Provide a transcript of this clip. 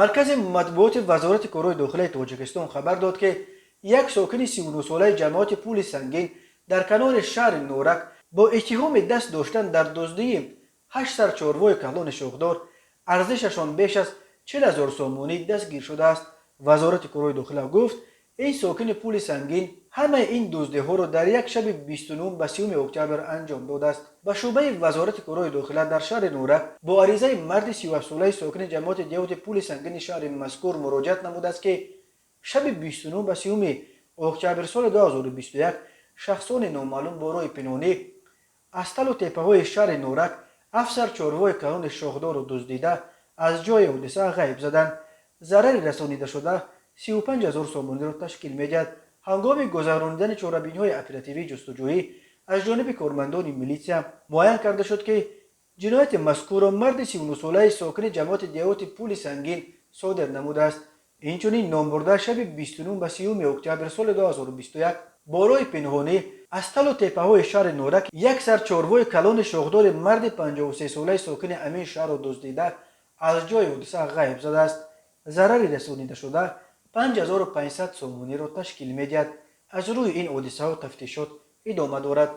Маркази матбуоти Вазорати корҳои дохилаи Тоҷикистон хабар дод, ки як сокини 39-солаи ҷамоати Пули Сангин дар канори шаҳри Норак бо иттиҳоми даст доштан дар дуздии ҳашт сар чорвои калони шохдор, арзишашон беш аз 40 000 сомонӣ, дастгир шудааст. Вазорати корҳои дохила гуфт, ин сокини Пули Сангин ҳамаи ин дуздиҳоро дар як шаби 29 ба 30 октябр анҷом додааст. Ба шӯъбаи Вазорати корҳои дохила дар шаҳри Норак бо аризаи марди 37-солаи сокини ҷамоати деҳоти Пули Сангини шаҳри мазкур муроҷиат намудааст, ки шаби 29 ба 30 октябр соли 2021 шахсони номаълум бо роҳи пинҳонӣ аз талу теппаҳои шаҳри Норак ҳафт сар чорвои калони шохдорро дуздида, аз ҷои ҳодиса ғайб заданд. Зарари расонидашуда 35 000 сомониро ташкил медиҳад. Ҳангоми гузаронидани чорабиниҳои оперативии ҷустуҷӯӣ аз ҷониби кормандони милитсия муайян карда шуд, ки ҷинояти мазкурро марди 39-солаи сокини ҷамоати деҳоти Пули Сангин содир намудааст. Инчунин номбурда шаби 29 ба 30 октябр соли 2021 бо роҳи пинҳонӣ аз талу теппаҳои шаҳри Норак як сар чорвои калони шохдори марди 53-солаи сокини ҳамин шаҳрро дуздида, аз ҷои ҳодиса ғайб задааст. Зарари расонидашуда 5500 сомониро ташкил медиҳад. Аз рӯи ин ҳодисаҳо тафтишот идома дорад.